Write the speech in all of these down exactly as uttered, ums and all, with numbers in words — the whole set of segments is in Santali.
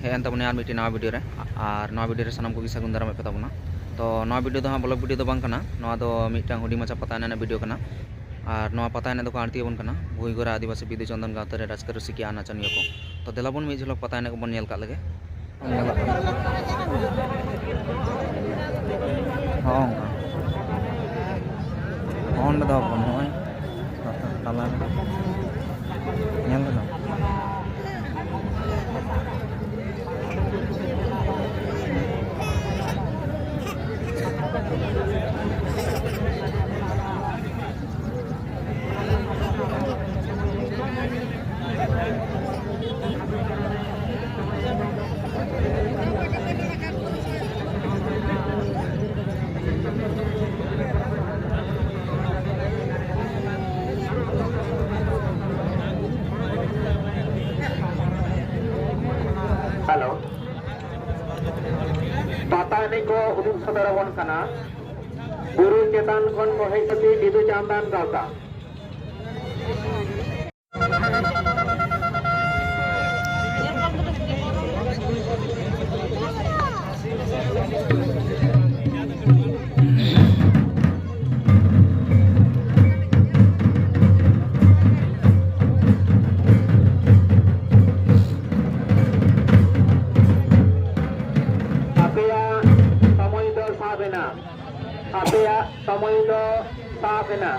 ᱦᱮᱡ ᱮᱱ ᱛᱟᱵᱚᱱᱟ ᱟᱨ ᱢᱤᱫᱴᱮᱱ ᱱᱟᱣᱟ ᱵᱷᱤᱰᱤᱭᱳ ᱨᱮ᱾ ᱟᱨ ᱱᱚᱣᱟ ᱵᱷᱤᱰᱤᱭᱳ ᱨᱮ ᱥᱟᱱᱟᱢ ᱠᱚᱜᱮ ᱥᱟᱹᱜᱩᱱ ᱫᱟᱨᱟᱢᱮᱫ ᱯᱮ ᱛᱟᱵᱚᱱᱟ᱾ ᱛᱚ ᱱᱚᱣᱟ ᱵᱷᱤᱰᱤᱭᱳ ᱫᱚ ᱦᱟᱸᱜ ᱵᱞᱚᱜ ᱵᱷᱤᱰᱤᱭᱳ ᱫᱚ ᱵᱟᱝ ᱠᱟᱱᱟ, ᱱᱚᱣᱟ ᱫᱚ ᱢᱤᱫᱴᱟᱝ ᱦᱩᱰᱤᱧ ᱢᱟᱪᱷᱟ ᱯᱟᱛᱟ ᱮᱱᱮᱡ ᱨᱮᱱᱟᱜ ᱵᱷᱤᱰᱤᱭᱳ ᱠᱟᱱᱟ᱾ ᱟᱨ ᱱᱚᱣᱟ ᱯᱟᱛᱟ ᱮᱱᱮᱡ ᱫᱚᱠᱚ ᱟᱬᱛᱤ ᱟᱵᱚᱱ ᱠᱟᱱᱟ ᱵᱷᱩᱭᱜᱚᱨᱟ ᱟᱹᱫᱤᱵᱟᱹᱥᱤ ᱵᱤᱫᱩ ᱪᱟᱸᱫᱟᱱ ᱜᱟᱶᱛᱟ ᱨᱮ ᱨᱟᱹᱥᱠᱟᱹ ᱨᱩᱥᱤᱠᱤᱭᱟᱹ ᱟᱨ ᱱᱟᱪᱚᱱᱤᱭᱟᱹ ᱠᱚ᱾ ᱛᱚ ᱫᱮᱞᱟ ᱵᱚᱱ ᱢᱤᱫ ᱡᱷᱚᱞᱚᱠ ᱯᱟᱛᱟ ᱮᱱᱮᱡ ᱠᱚᱵᱚᱱ ᱧᱮᱞ ᱠᱟᱜ ᱞᱮᱜᱮ᱾ ᱧᱮᱞᱚᱜ ᱠᱟᱱᱟ᱾ ᱦᱚᱸ, ᱚᱱᱠᱟ᱾ ᱚᱸᱰᱮ ᱫᱚ ᱵᱟᱹᱱᱩᱜᱼᱟ᱾ ᱛᱟᱞᱟ ᱨᱮ᱾ ᱧᱮᱞ ᱠᱮᱫᱟᱢ? ᱦᱮᱞᱳ, ᱯᱟᱛᱟ ᱮᱱᱮᱡ ᱠᱚ ᱩᱫᱩᱜ ᱥᱚᱫᱚᱨ ᱟᱵᱚᱱ ᱠᱟᱱᱟ᱾ ᱵᱩᱨᱩ ᱪᱮᱛᱟᱱ ᱠᱷᱚᱱ ᱠᱚ ᱦᱮᱡ ᱠᱟᱛᱮ ᱵᱤᱫᱩ ᱪᱟᱸᱫᱟᱱ ᱜᱟᱶᱛᱟ᱾ ᱟᱯᱮᱭᱟᱜ ᱥᱚᱢᱚᱭ ᱫᱚ ᱥᱟᱵ ᱮᱱᱟ, ᱟᱯᱮᱭᱟᱜ ᱥᱚᱢᱚᱭ ᱫᱚ ᱥᱟᱵ ᱮᱱᱟ᱾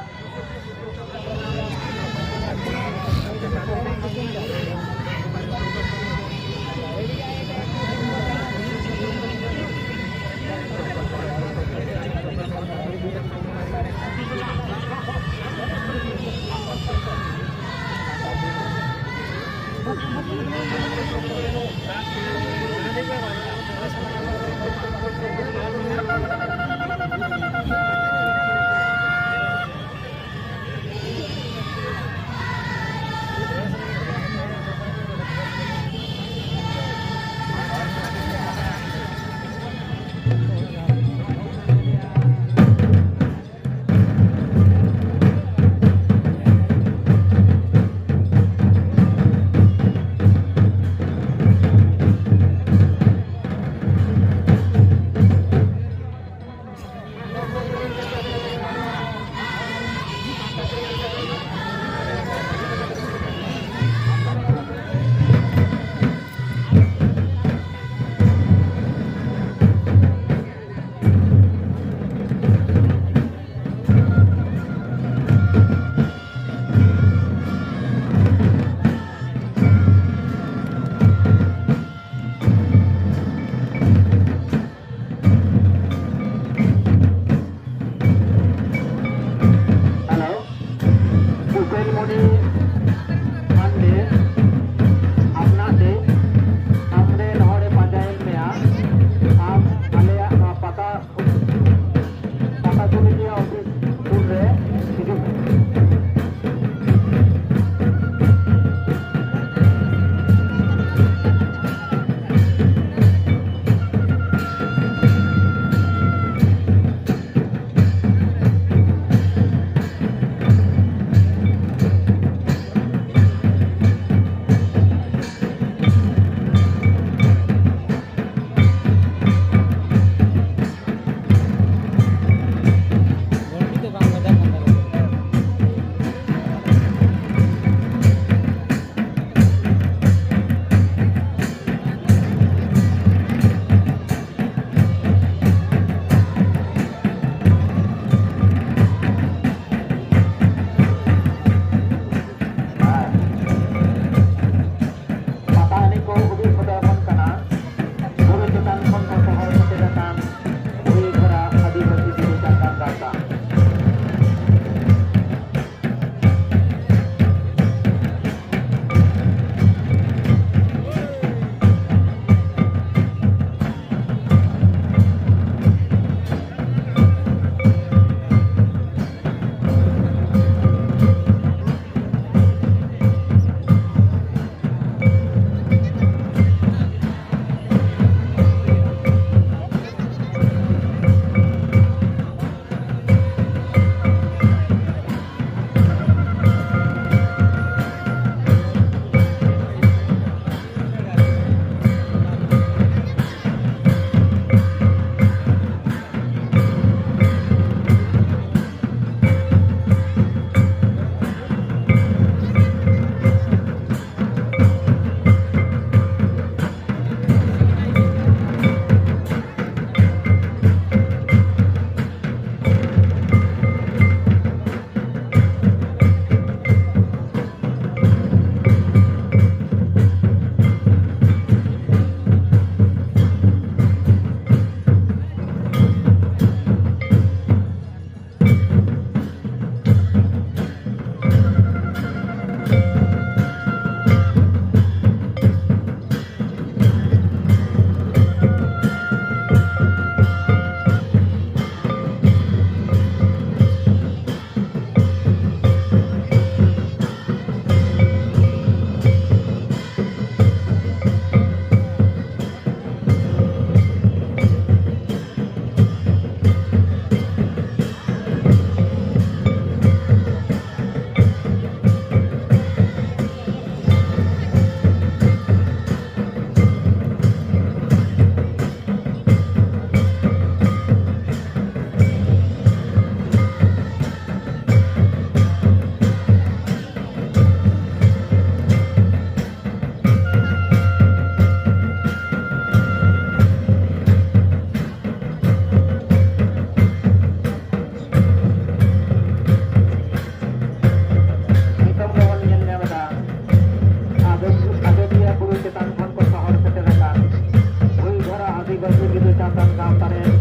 ᱵᱤᱫᱩ ᱪᱟᱸᱫᱟᱱ ᱜᱟᱶᱛᱟ ᱨᱮᱱ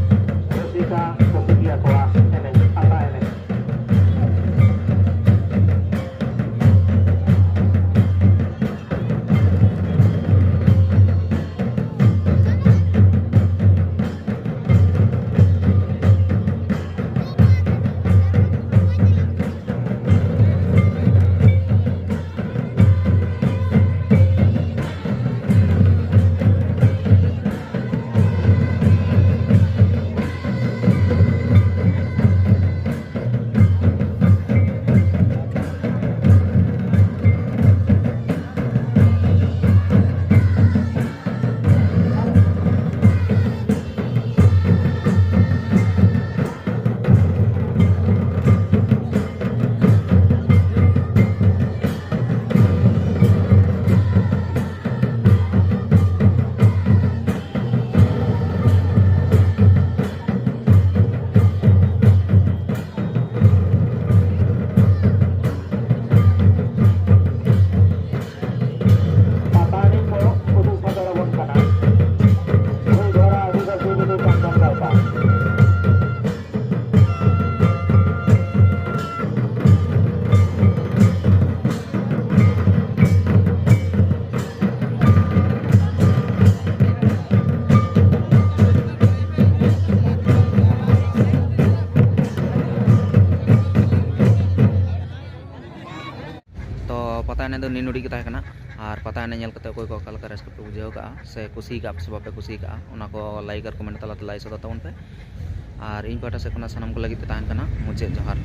ᱨᱩᱥᱤᱠᱟ ᱨᱩᱥᱤᱠᱤᱭᱟᱹ ᱠᱚᱣᱟᱜ ᱮᱱᱮᱡ, ᱯᱟᱛᱟ ᱮᱱᱮᱡ᱾ ᱯᱟᱛᱟ ᱮᱱᱮᱡ ᱠᱚ ᱩᱫᱩᱜ ᱥᱚᱫᱚᱨ ᱟᱵᱚᱱ ᱠᱟᱱᱟ᱾ ᱜᱷᱩᱲᱤ ᱜᱷᱚᱲᱟ ᱟᱹᱫᱤᱵᱟᱹᱥᱤ ᱵᱤᱫᱩ ᱪᱟᱸᱫᱟᱱ ᱜᱟᱶᱛᱟ᱾ ᱛᱚ ᱯᱟᱛᱟ ᱮᱱᱮᱡ ᱫᱚ ᱱᱤᱱ ᱱᱚᱰᱤ ᱜᱮ ᱛᱟᱦᱮᱸ ᱠᱟᱱᱟ᱾ ᱟᱨ ᱯᱟᱛᱟ ᱮᱱᱮᱡ ᱧᱮᱞ ᱠᱟᱛᱮ ᱚᱠᱚᱭ ᱠᱚ ᱚᱠᱟ ᱞᱮᱠᱟ ᱨᱟᱹᱥᱠᱟᱹ ᱯᱮ ᱵᱩᱡᱷᱟᱹᱣ ᱠᱟᱜᱼᱟ, ᱥᱮ ᱠᱩᱥᱤ ᱠᱟᱜᱼᱟ ᱯᱮ ᱥᱮ ᱵᱟᱯᱮ ᱠᱩᱥᱤ ᱠᱟᱜᱼᱟ, ᱚᱱᱟ ᱠᱚ ᱞᱟᱭᱤᱠ ᱟᱨ ᱠᱚᱢᱮᱱᱴ ᱛᱟᱞᱟᱛᱮ ᱞᱟᱹᱭ ᱥᱚᱫᱚᱨ ᱛᱟᱵᱚᱱ ᱯᱮ᱾ ᱟᱨ ᱤᱧ ᱯᱟᱦᱴᱟ ᱥᱮᱫ ᱠᱷᱚᱱᱟᱜ ᱥᱟᱱᱟᱢ ᱠᱚ ᱞᱟᱹᱜᱤᱫ ᱛᱮ ᱛᱟᱦᱮᱱ ᱠᱟᱱᱟ ᱢᱩᱪᱟᱹᱫ ᱡᱚᱦᱟᱨ᱾